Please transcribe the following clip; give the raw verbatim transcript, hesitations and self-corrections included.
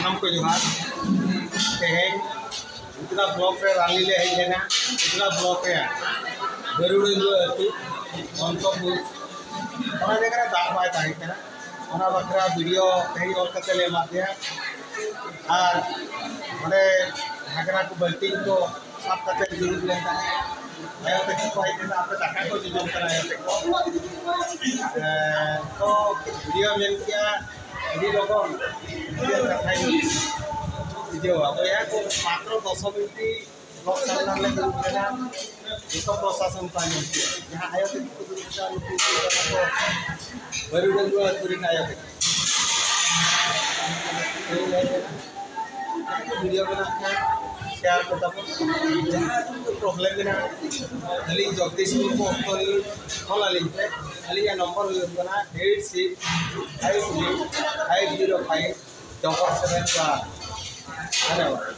ᱥᱟᱱᱟᱢ ᱠᱚ ᱡᱚᱦᱟᱨ᱾ ᱛᱮᱦᱮᱧ ᱩᱛᱲᱟ ᱵᱞᱚᱠ ᱨᱮ ᱨᱟᱞᱤ ᱞᱮ ᱦᱮᱡ ᱞᱮᱱᱟ᱾ ᱩᱛᱲᱟ ᱵᱞᱚᱠ ᱨᱮᱭᱟᱜ ᱵᱟᱹᱨᱩᱰᱟᱹᱝᱜᱩ ᱟᱹᱛᱩ ᱚᱱᱛᱚᱯᱩᱨ, ᱚᱱᱟ ᱡᱟᱭᱜᱟ ᱨᱮ ᱫᱟᱜ ᱵᱟᱭ ᱛᱟᱦᱮᱸ ᱠᱟᱱᱟ᱾ ᱚᱱᱟ ᱵᱟᱠᱷᱨᱟ ᱵᱷᱤᱰᱤᱭᱳ ᱛᱮᱦᱮᱧ ᱚᱞ ᱠᱟᱛᱮ ᱞᱮ ᱮᱢᱟᱫ ᱯᱮᱭᱟ᱾ ᱟᱨ ᱚᱸᱰᱮ ᱜᱷᱟᱜᱽᱨᱟ ᱠᱚ ᱵᱟᱹᱞᱴᱤᱱ ᱠᱚ ᱥᱟᱵ ᱠᱟᱛᱮ ᱫᱩᱲᱩᱵ ᱞᱮᱱ ᱛᱟᱦᱮᱸᱫ᱾ ᱟᱭᱳ ᱛᱟᱠᱚ ᱠᱚ ᱦᱮᱡ ᱞᱮᱱᱟ, ᱟᱯᱮ ᱫᱟᱠᱟ ᱠᱚ ᱡᱚᱡᱚᱢ ᱠᱟᱱᱟ ᱟᱭᱳ ᱛᱟᱠᱚ᱾ ᱮᱸ, ᱛᱚ ᱵᱷᱤᱰᱤᱭᱳ ᱧᱮᱞ ᱠᱮᱜᱼᱟ, ᱟᱹᱰᱤ ᱞᱚᱜᱚᱱ ᱱᱤᱡᱮᱨ ᱠᱟᱛᱷᱟᱧ ᱵᱩᱡᱷᱟᱹᱣᱟ᱾ ᱵᱚᱭᱦᱟ ᱠᱚ, ᱢᱟᱛᱨᱚ ᱫᱚᱥ ᱢᱤᱱᱤᱴ ᱵᱞᱚᱠ ᱥᱟᱢᱱᱟ ᱨᱮ ᱫᱩᱲᱩᱵ ᱞᱮᱱᱟ, ᱡᱚᱛᱚ ᱯᱨᱚᱥᱟᱥᱚᱱ ᱠᱚ ᱟᱸᱡᱚᱢ ᱠᱮᱜᱼᱟ᱾ ᱡᱟᱦᱟᱸ ᱟᱭᱳ ᱛᱟᱠᱚ ᱠᱚ ᱫᱩᱲᱩᱵ ᱠᱟᱱᱟ, ᱱᱩᱠᱩ ᱠᱚ ᱠᱟᱱᱟ ᱠᱚ ᱵᱟᱹᱨᱩᱰᱟᱹᱝᱜᱩ ᱟᱹᱛᱩ ᱨᱮᱱ ᱟᱭᱳ ᱛᱟᱠᱚ᱾ ᱵᱷᱤᱰᱤᱭᱳ ᱢᱮᱱᱟᱜ ᱠᱷᱟᱱ ᱥᱮᱭᱟᱨ ᱠᱚ ᱛᱟᱵᱚᱱ᱾ ᱡᱟᱦᱟᱸ ᱠᱚ ᱯᱨᱚᱵᱞᱮᱢ ᱢᱮᱱᱟᱜᱼᱟ, ᱟᱹᱞᱤᱧ ᱡᱚᱜᱽᱫᱤᱥ ᱢᱩᱨᱢᱩ ᱚᱠᱛᱚ ᱞᱤᱧ ᱯᱷᱳᱱ ᱟᱹᱞᱤᱧ ᱯᱮ᱾ ᱟᱹᱞᱤᱧᱟᱜ ᱱᱚᱢᱵᱚᱨ ᱦᱩᱭᱩᱜ ᱠᱟᱱᱟ eight six five three five zero five double seven one᱾ ᱫᱷᱚᱱᱭᱚᱵᱟᱫ᱾